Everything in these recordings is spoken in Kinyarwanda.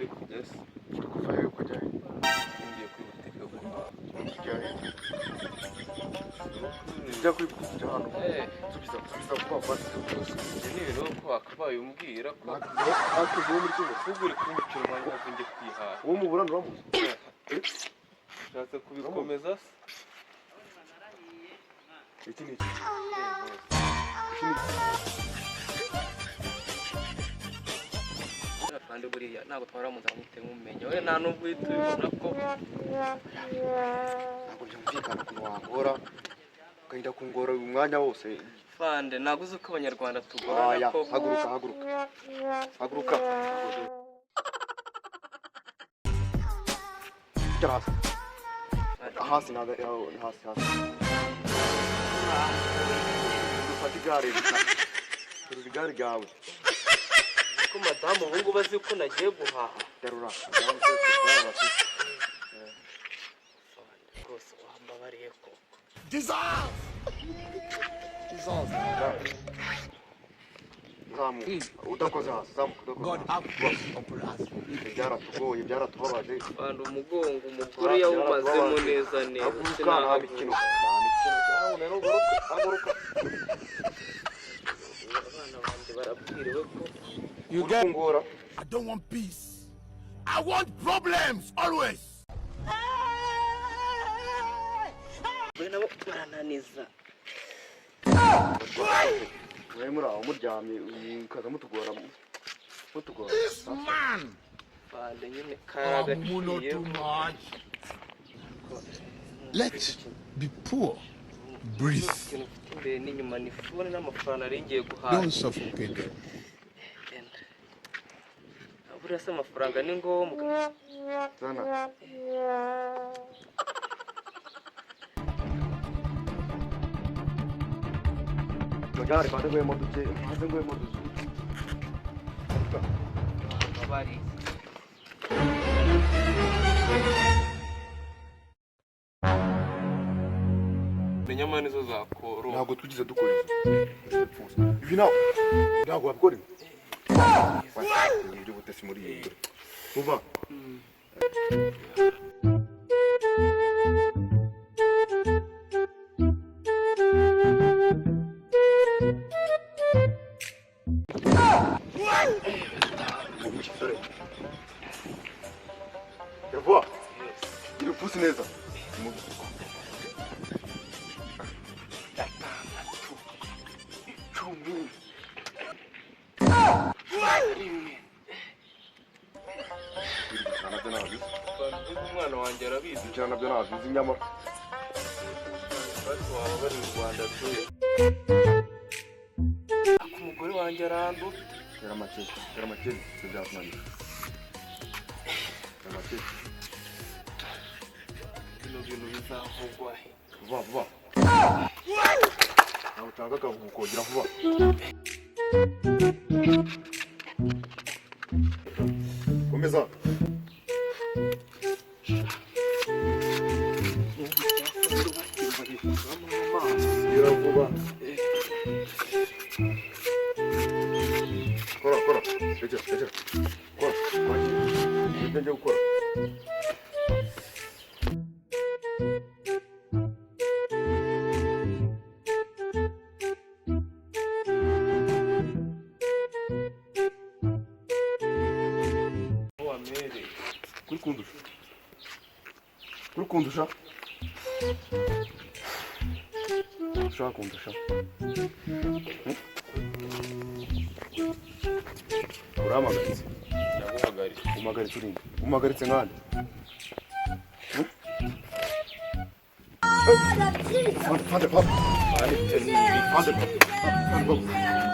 Ndi kujya se? Uri kuva he ukajya he? Ngiye kuri butike guhaha. Ujya he? Ujya kuri butike, ujya hano. Subiza, subiza vuba vuba. Ibyo ni ibintu ko wakabaye umbwira ko Hakuze wo muri kumwe. Ahubwo uri kunyicira umwanya ngo njye kwihaha. Uwo muburana uramuzi? Ushatse kubikomeza se? Iki ni iki? Iki ni iki? Kandi buriya ntabwo twara mu nzara ngo mumenya we, nta nubwo uhita ubibona ko Ntabwo byumvikana ukuntu wangora, ukagenda kungora uyu mwanya wose. Fande, ntabwo uzi uko Abanyarwanda tugorana. Aya. Ko Haguruka, haguruka, haguruka. Icara hasi, hasi, ntabwo hasi, hasi. Ufate igare, terura igare ryawe. Ko madamu ubu ngubu azi ko nagiye guhaha. Terura. Fande, rwose wambabariye koko. Zamuka udakoze hasi, zamuka udakoze hasi. Byaratugoye, byaratubabaje. Fande, umugongo umugore yawumazemo neza neza. Haguruka, nta mikino, nta mikino. Rero haguruka, haguruka. Abana banjye barabwiriwe ko Uri kungora. I don't want peace. I want problems always. We nabo barananiza. Mwe muri aho muryamye, mukaza mutugora, mutugora. Man, Fande, nyine karagaciye. too much. Let's be poor. Breathe. Ikintu mfite imbere n'inyuma ni phone n'amafaranga nari ngiye guhaha. Don't suffocate them. Genda. Buriya se amafaranga ni ngombwa? Zana. Gare banze ngwemo duke, banze ngwemo duke. Babariye. Inyama nizo zakoroha. Ntabwo twigeze dukora ibi, nawe ntabwo wabikora ibi. Iri butesi muri iyi nzu vuba. Dore. Gira vuba, gira upfusi neza. 6, 10, 1. Gukina nabyo ntabizi. Mbega umwana wanjye arabizi. Gukina nabyo ntabizi nyamara. Basi waba bari mu Rwanda tuye. Umugore wanjye aranduta. Tera make, tera make, ibyo byakunaniye. Tera make. Bino bintu bizavugwa he? Vuba vuba. Ntabwo ushaka akaruhuko, gira vuba. Komeza. Gira vuba. Kora, kora. Rekera, rekera. Kora, kwakira. Ibyo ngiye gukora. Wamereye. Kuri kundusha. Kuri kundusha. Ushaka kundusha. Urampagaritse. Ndaguhagaritse. Umagaritse urinde. Umagaritse nkande. Fande, fande, fande. Fande, fande,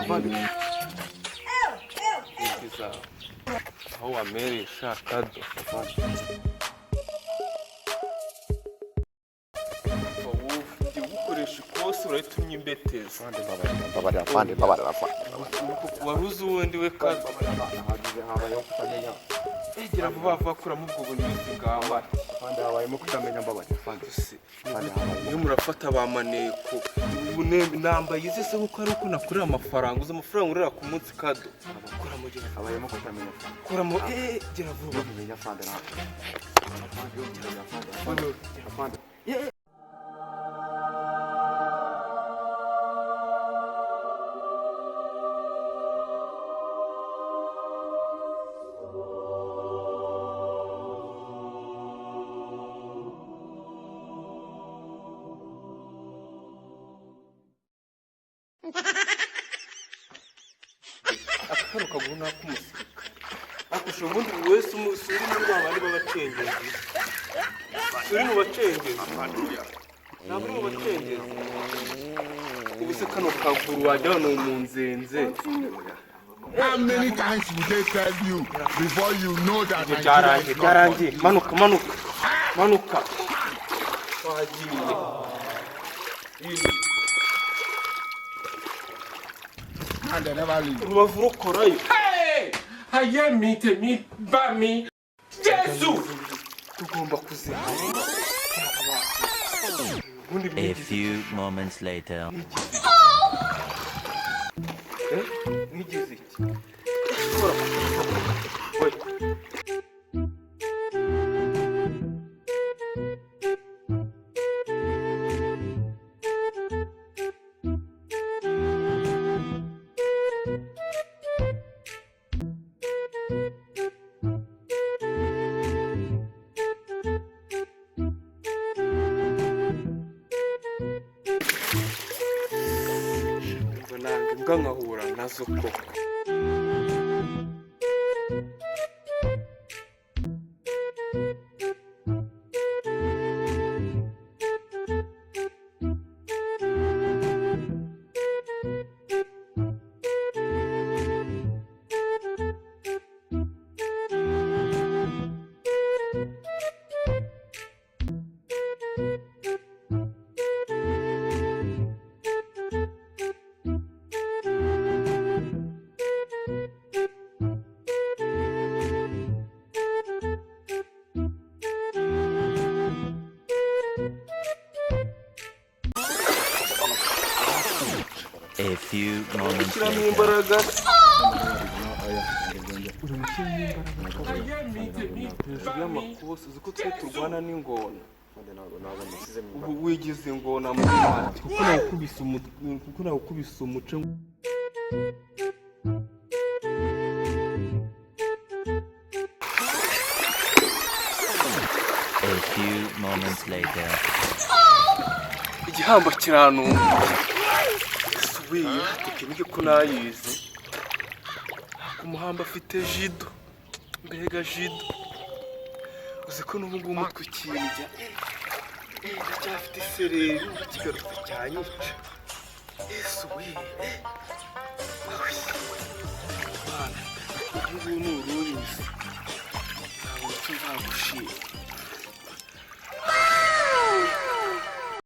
fande. Inshuti zawe. Aho wamereye shakado. Wowe ujya ugukoresha ikosi, urahita unyimbeteza. Fande, mbabarira, mbabarira, fande, mbabarira, fande. Wari uzi uwundi we kado. Hagize habayeho kutamenya. Egera vuba vuba, kuramo ubwo bunyuzi bwawe. Afande, habayemo kutamenya, mbabarira, afande. Afande, habayemo. Iyo murafata ba maneko ubu nambaye izi se kuko ari uko nakorera amafaranga? Uzi amafaranga urera ku munsi kado? Koramo, gira. Habayemo kutamenya, afande. Koramo, gira vuba. Iyo mumenya, afande, ntabwo, afande, iyo mumenya, afande, afande, afande. Aka kano kaguru ni ak'umusirikare. Ariko ubundi buri wese uri muri ba bandi b'abacengezi, uri mu bacengezi, ntabwo uri mu bacengezi. Ubu se kano kaguru wajya hano mu nzenze? How many times will they tell you before you know that Nigeria Byarangiye. is not Byarangiye. for you? Manuka, manuka, manuka, wagiye. And they never leave. Urubavu rukorayo. Ayé mi, tèmi bá mi, Jésù. Tugomba kuzihana ubundi. A few moments later. Mwigize iki? Ushobora we. Ngo nanga imbwa nkahura nazo koko. A few moments Shyiramo later. imbaraga. Ayé mi, tèmi Hejuru bá mi. y'amakosi, uzi ko twe turwana n'ingona? Afande, ntabwo nasizemo Ubu imbaraga. wigize ingona mu mati kuko nawukubise kuko nawukubise umuco. A few moments later. Igihamba kiranumva subiye tekinike ko nayizi. Umuhamba afite jido, mbega jido! Uzi ko n'ubu ngubu umutwe ukindya? Ndacyafite isereri, ubu kigarutse cyanyica. Yesu we! Mana, ubu ngubu ni uruyuzi, ntabwo icyo nzagushima.